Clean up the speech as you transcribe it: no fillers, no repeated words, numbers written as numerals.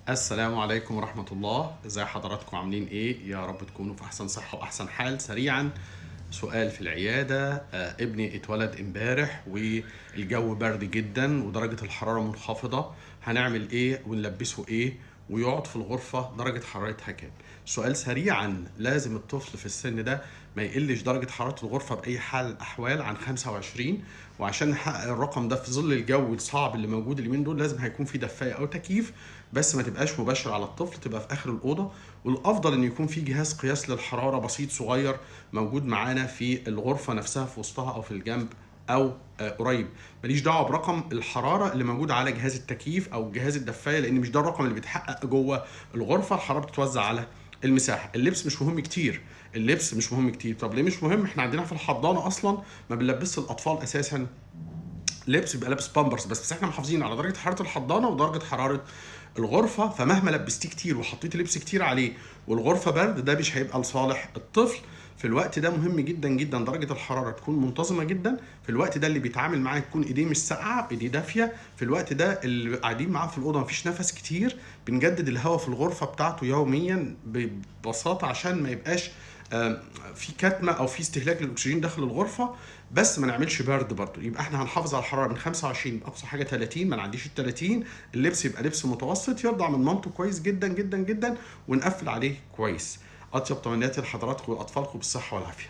السلام عليكم ورحمة الله. ازي حضراتكم؟ عاملين ايه؟ يا رب تكونوا في احسن صحة واحسن حال. سريعا سؤال في العيادة، ابني اتولد امبارح والجو برد جدا ودرجة الحرارة منخفضة، هنعمل ايه ونلبسه ايه ويقعد في الغرفة درجة حرارتها كام؟ سؤال سريعا، لازم الطفل في السن ده ما يقلش درجة حرارة الغرفة بأي حال من الأحوال عن 25، وعشان نحقق الرقم ده في ظل الجو الصعب اللي موجود اليومين دول لازم هيكون في دفاية أو تكييف، بس ما تبقاش مباشرة على الطفل، تبقى في آخر الأوضة، والأفضل إن يكون في جهاز قياس للحرارة بسيط صغير موجود معانا في الغرفة نفسها في وسطها أو في الجنب أو قريب. ماليش دعوة برقم الحرارة اللي موجود على جهاز التكييف أو جهاز الدفاية، لأن مش ده الرقم اللي بيتحقق جوه الغرفة، الحرارة بتتوزع على المساحة. اللبس مش مهم كتير، اللبس مش مهم كتير. طب ليه مش مهم؟ احنا عندنا في الحضانة أصلاً ما بنلبسش الأطفال أساساً لبس، بيبقى لابس بامبرز بس احنا محافظين على درجة حرارة الحضانة ودرجة حرارة الغرفة، فمهما لبستيه كتير وحطيتي لبس كتير عليه والغرفة برد ده مش هيبقى لصالح الطفل. في الوقت ده مهم جدا جدا درجة الحرارة تكون منتظمة جدا، في الوقت ده اللي بيتعامل معاه تكون ايديه مش ساقعة، ايديه دافية، في الوقت ده اللي قاعدين معاه في الأوضة مفيش نفس كتير، بنجدد الهواء في الغرفة بتاعته يوميا ببساطة عشان ما يبقاش في كتمة أو في استهلاك للأكسجين داخل الغرفة، بس ما نعملش برد برضو. يبقى احنا هنحافظ على الحرارة من 25 أقصى حاجة 30، ما نعديش ال 30. اللبس يبقى لبس متوسط يرضع من مامته كويس جدا جدا جدا، ونقفل عليه كويس. أطيب تمنياتي لحضراتكم وأطفالكم بالصحة والعافية.